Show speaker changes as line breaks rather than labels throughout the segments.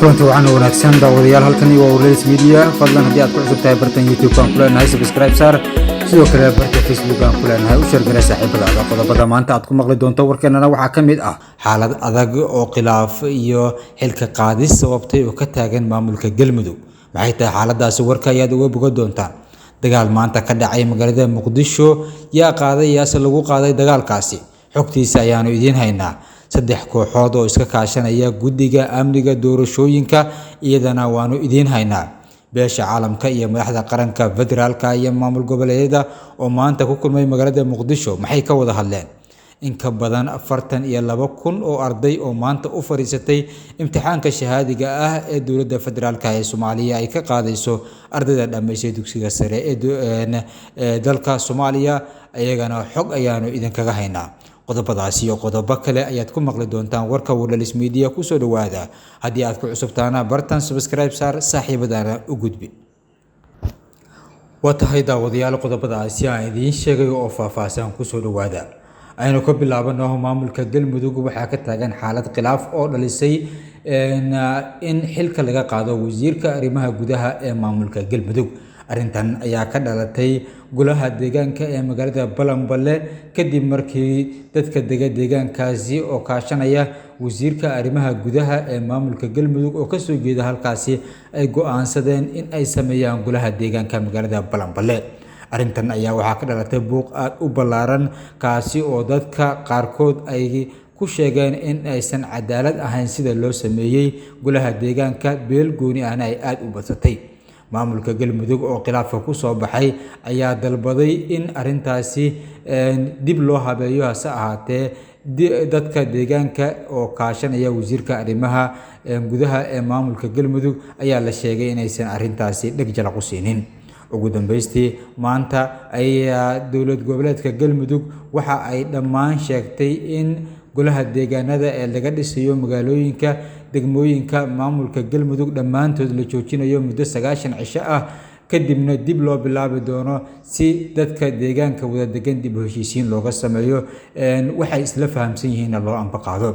Kulanti waxaana wanaagsan, daawadayaal. Halkani waa Warlays Media. Fadlan, haddii aad ku cusub tahay bartan YouTube aan ku leenahay, subscribe saar. Sidoo kale barta Facebook aan ku leenahay u share garee saaxiibadaada. Qodobada maanta aad ku maqli doonto warkeenana waxaa ka mid ah xaalad adag oo khilaaf iyo xilka qaadis sababtay oo ka taagan maamulka Galmudug. Maxay tahay xaaladaasi? Warka ayaad uga bogan doontaan. Dagaal maanta ka dhacay magaalada Muqdisho, yaa qaaday, yaase lagu qaaday dagaalkaasi? Xogtiisa ayaanu idiin haynaa. Saddex kooxood oo iska kaashanaya guddiga amniga doorashooyinka, iyadana waanu idiin haynaa. Beesha caalamka iyo madaxda qaranka federaalka iyo maamul goboleedyada oo maanta ku kulmay magaalada Muqdisho, maxay ka wada hadleen? In ka badan 42,000 oo arday oo maanta u fadhiisatay imtixaanka shahaadiga ah ee dowladda federaalka ee Soomaaliya ay ka qaadayso ardayda dhammaysay dugsiga sare ee dalka Soomaaliya, iyagana xog ayaanu idinkaga haynaa. Qodobadaasi iyo qodobo kale ayaad ku maqli doontaan warka Warlays Media. Kusoo dhawaada. Haddii aad ku cusubtaana, bartan subscribe saar, saaxiibadana u gudbi. Waa tahay, daawadayaal, qodobadaasi aan idiin sheegay oo faahfaahsan kusoo dhawaada. Aynu ka bilaabano. Maamulka Galmudug waxaa ka taagan xaalad khilaaf oo dhalisay in xilka laga qaado wasiirka arrimaha gudaha ee maamulka Galmudug. Arrintan ayaa ka dhalatay golaha deegaanka ee magaalada Balanballe, kadib markii dadka dega deegaankaasi oo kaashanaya wasiirka arrimaha gudaha ee maamulka Galmudug oo kasoo jeeda halkaasi ay go'aansadeen in ay sameeyaan golaha deegaanka magaalada Balanballe. Arrintan ayaa waxaa ka dhalatay buuq aad u ballaaran, kaasi oo dadka qaarkood ay ku sheegeen in aysan cadaalad ahayn sida loo sameeyey golaha deegaanka, beel gooni ahna ay aada u badsatay. Maamulka Galmudug oo khilaafka ku soo baxay ayaa dalbaday in arrintaasi dib loo habeeyo. Hase ahaatee, dadka deegaanka oo kaashanaya wasiirka arrimaha gudaha ee maamulka Galmudug ayaa la sheegay inaysan arrintaasi dheg jalaq u siinin. Ugu dambeystii, maanta ayaa dowlad goboleedka Galmudug waxa ay dhammaan sheegtay in golaha deegaanada ee laga dhisayo magaalooyinka, degmooyinka maamulka Galmudug dhammaantood la joojinayo muddo 90 cisho ah, kadibna dib loo bilaabi doono si dadka deegaanka wada degan dib u heshiisiin looga sameeyo, waxay isla fahamsan yihiinna loo ambaqaado.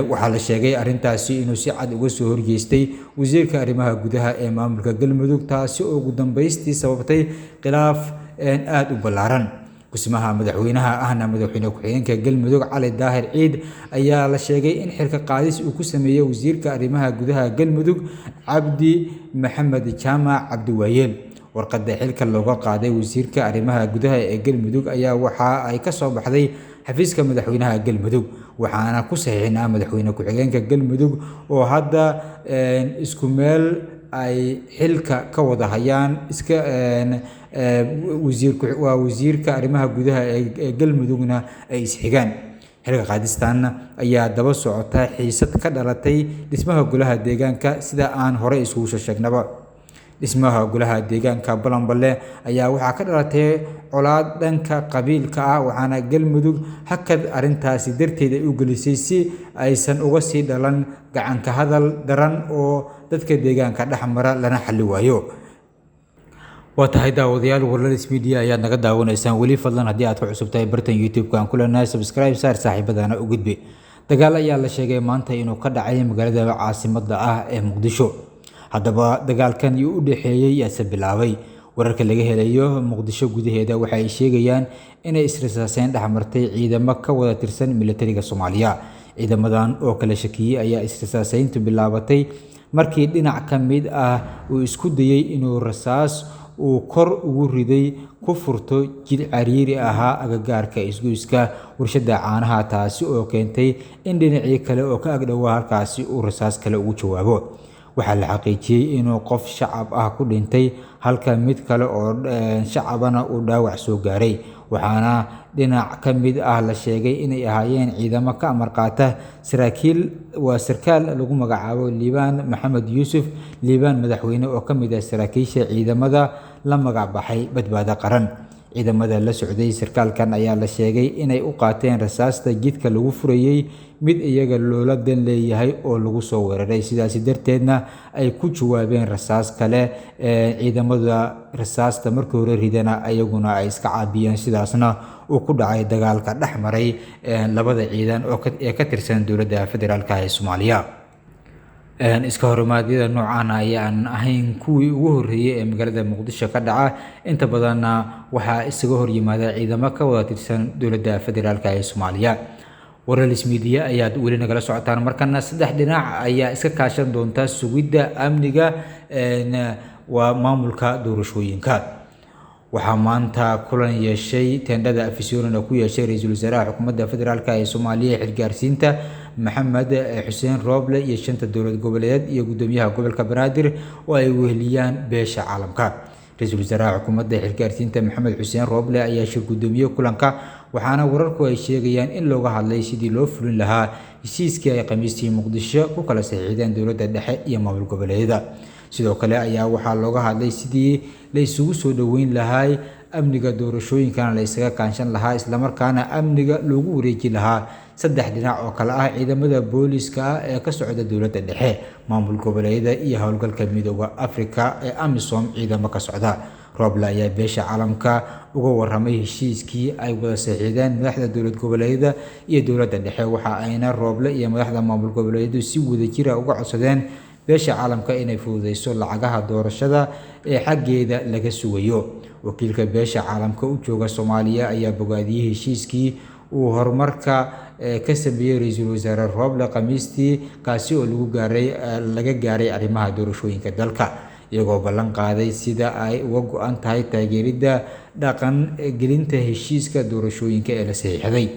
Waxaa la sheegay arrintaasi inuu si cad uga soo horjeestay wasiirka arrimaha gudaha ee maamulka Galmudug, taasi oo ugu dambeystii sababtay khilaaf aada u ballaaran. Kusmaha madaxweynaha ahna madaxweyne ku-xigeenka Galmudug, Cali Daahir Ciid, ayaa la sheegay in xilka qaadis uu ku sameeyey wasiirka arrimaha gudaha Galmudug, Cabdi Maxamed Jaamac Cabdiwaayeel. Warqadda xilka looga qaaday wasiirka arrimaha gudaha ee Galmudug ayaa waxa ay ka soo baxday xafiiska madaxweynaha Galmudug, waxaana ku saxiixnaa madaxweyne ku-xigeenka Galmudug oo hadda isku meel ay xilka ka wada hayaan iska waa wasiirka arrimaha gudaha ee Galmudugna ay isxigaan. Xilka qaadistanna ayaa daba socota xiisad ka dhalatay dhismaha golaha deegaanka. Sida aan horey isugu soo sheegnaba, dhismaha golaha deegaanka Balanballe ayaa waxaa ka dhalatay colaad dhanka qabiilka ah, waxaana Galmudug hakad arrintaasi darteed ay u gelisay si aysan uga sii dhalan gacanka hadal daran oo dadka deegaanka dhex mara lana xalli waayo. Waa tahay, daawadayaal, Warlays Media ayaad naga daawanaysaan weli. Fadlan, haddii aad ku cusub tahay bartan YouTube-ka aan ku leenahay, subscribe saar, saaxiibadana u gudbi. Dagaal ayaa la sheegay maanta inuu ka dhacay magaalada caasimadda ah ee Muqdisho. Haddaba, dagaalkan iyo u dhexeeyey yaase bilaabay? Wararka laga helayo Muqdisho gudaheeda waxa ay sheegayaan inay israsaaseyn dhexmartay ciidamo ka wada tirsan militariga Soomaaliya. Ciidamadan oo kala shakiyey ayaa israsaaseyntu bilaabatay markii dhinac ka mid ah uu isku dayey inuu rasaas uu kor ugu riday ku furto jid cariiri ahaa agagaarka isgoyska warshadda caanaha, taasi oo keentay in dhinacii kale oo ka agdhowaa halkaasi uu rasaas kale ugu jawaabo. Waxaa la xaqiijiyey inuu qof shacab ah ku dhintay, halka mid kale oo shacabana uu dhaawac soo gaaray, waxaana dhinac ka mid ah la sheegay inay ahaayeen ciidamo ka amar qaata saraakiil waa sarkaal lagu magacaabo Liibaan Maxamed Yuusuf, Liibaan Madaxweyne, oo ka mid ah saraakiisha ciidamada la magac baxay Badbaado Qaran. Ciidamada la socday sarkaalkan ayaa la sheegay inay u qaateen rasaasta jidka lagu furayey mid iyaga loola dan leeyahay oo lagu soo weeraray, sidaasi darteedna ay ku jawaabeen rasaas kale. Ciidamada rasaasta markii hore ridana ayaguna ay iska caabiyeen, sidaasna uu ku dhacay dagaalka dhex maray labada ciidan ee ka tirsan dowladda federaalka ee Soomaaliya. Iska horimaadyada noocan ayaan ahayn kuwii ugu horreeyay ee magaalada Muqdisho ka dhaca. Inta badanna waxaa isaga horyimaada ciidamo ka wada tirsan dowladda federaalk ee Soomaaliya. Wararlis Media ayaad weli nagala socotaan. Markana saddex dhinac ayaa iska kaashan doonta sugidda amniga waa maamulka doorashooyinka. Waxaa maanta kulan yeeshay teendhada Afisyoonina ku yeeshay ra-iisul wasaaraha xukuumadda federaalk ee Soomaaliya xilgaarsiinta Maxamed Xuseen Rooble iyo shanta dowlad goboleed iyo gudoomiyaha gobolka Banaadir oo ay weheliyaan beesha caalamka. Ra-iisul wasaaraha xukuumadda xilgaarsiinta Maxamed Xuseen Rooble ayaa shir gudoomiyey kulanka, waxaana wararku ay sheegayaan in looga hadlay sidii loo fulin lahaa heshiiskii ay Khamiistii Muqdisho ku kala saxiixdeen dowladda dhexe iyo maamul goboleedyada. Sidoo kale ayaa waxaa looga hadlay sidii la isugu soo dhoweyn lahaa amniga doorashooyinkana la isaga kaanshan lahaa, islamarkaana amniga loogu wareeji lahaa saddex dhinac oo kale ah ciidamada booliiska ah ee ka socda dowladda dhexe, maamul goboleedyada iyo howlgalka Midowga Afrika ee AMISOM ciidamo ka socda. Rooble ayaa beesha caalamka uga warramay heshiiskii ay wada saxiixdeen madaxda dowlad goboleedyada iyo dowladda dhexe, waxa ayna Rooble iyo madaxda maamul goboleedyadu si wadajir ah uga codsadeen beesha caalamka inay fududeyso lacagaha doorashada ee xaggeeda laga sugayo. Wakiilka beesha caalamka u jooga Soomaaliya ayaa bogaadiyey heshiiskii uu horumarka ka sameeyey ra-iisul wasaare Rooble Khamiistii, kaasi oo laga gaaray arrimaha doorashooyinka dalka, iyagoo ballan qaaday sida ay uga go'an tahay taageeridda dhaqan gelinta heshiiska doorashooyinka ee la saxiixday.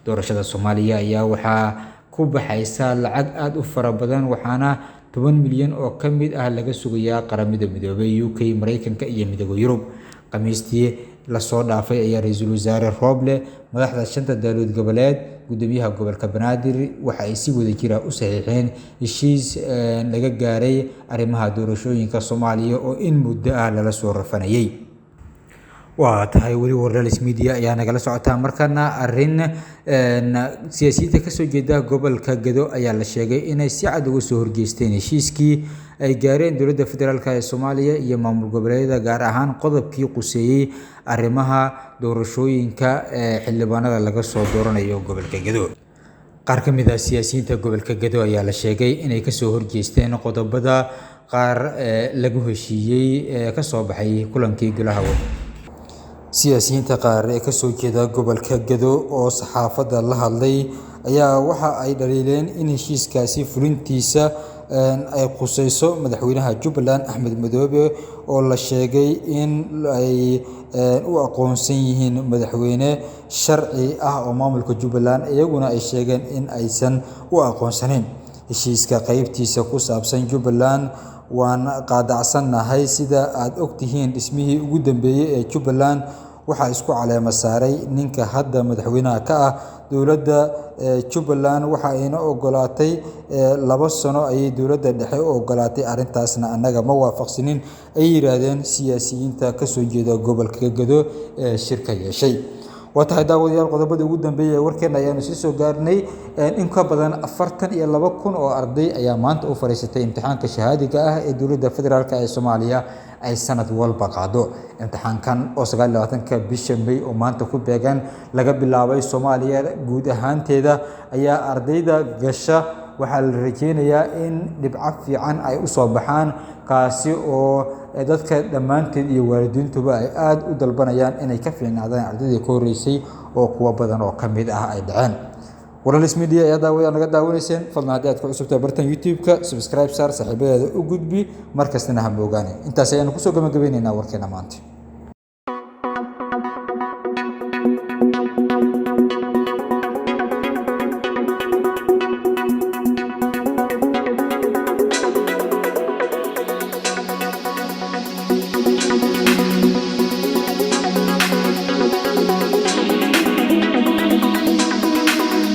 Doorashada Soomaaliya ayaa waxaa ku baxaysa lacag aad u fara badan, waxaana 10 milyan oo ka mid ah laga sugayaa Qaramada Midoobay, UK, Mareykanka iyo Midowga Yurub. Khamiistii lasoo dhaafay ayaa ra-iisul wasaare Rooble, madaxda shanta dowlad goboleed, gudoomiyaha gobolka Banaadir waxa ay si wadajir ah u saxiixeen heshiis laga gaaray arrimaha doorashooyinka Soomaaliya oo in muddo ah lala soo rafanayay. Waa tahay weli Wararlis Media ayaa nagala socotaa. Markana arrin siyaasiyiinta kasoo jeeda gobolka Gedo ayaa la sheegay inay si cad uga soo horjeesteen heshiiskii ay gaareen dowladda federaalk ee Soomaaliya iyo maamul goboleedyada, gaar ahaan qodobkii quseeyey arrimaha doorashooyinka ee xildhibaanada laga soo dooranayo gobolka Gedo. Qaar ka mid ah siyaasiyiinta gobolka Gedo ayaa la sheegay inay kasoo horjeesteen qodobada qaar lagu heshiiyey ee kasoo baxay kulankii golaha. Siyaasiyiinta qaar ee kasoo jeeda gobolka Gedo oo saxaafadda la hadlay ayaa waxa ay dhaliileen in heshiiskaasi fulintiisa ay khuseyso madaxweynaha Jubbaland Axmed Madoobe, oo la sheegay in ay u aqoonsan yihiin madaxweyne sharci ah oo maamulka Jubbaland, iyaguna ay sheegeen in aysan u aqoonsaneyn. Heshiiska qaybtiisa ku saabsan Jubbaland waan qaadacsannahay, sida aad ogtihiin dhismihii ugu dambeeyay ee Jubbaland waxaa isku caleema saaray ninka hadda madaxweynaha ka ah dowladda Jubbaland, waxa ayna ogolaatay 2 sano ayay dowladda dhexe u ogolaatay, arrintaasna annaga ma waafaqsanin, ay yiraahdeen siyaasiyiinta kasoo jeeda gobolka Gedo ee shirka yeeshay. Waa tahay daawadayaal, qodobada ugu dambeeyay ee warkeena ayaanu sii soo gaarnay. In ka badan 42,000 oo arday ayaa maanta u fariisatay imtixaanka shahaadiga ah ee dowladda federaalk ee Soomaaliya ay sanad walba qaado. Imtixaankan oo 29-ka bisha May oo maanta ku beegan laga bilaabay Soomaaliya guud ahaanteeda ayaa ardayda gasha waxaa la rajeynayaa in dhibco fiican ay u soo baxaan, kaasi oo dadka dhammaanteed iyo waalidiintuba ay aad u dalbanayaan inay ka fiicnaadaan ardaydii ka horreysay oo kuwo badan oo ka mid ah ay dhaceen. Wararlis Media ayaa daawadayaal naga daawanayseen. Fadlan haddii aad ku cusubtahay bartan YouTube-ka subscribe saar, saaxiibadaada u gudbi, markastana ha moogaane. Intaas ayaanu kusoo gabagabeynaynaa warkeena maanta.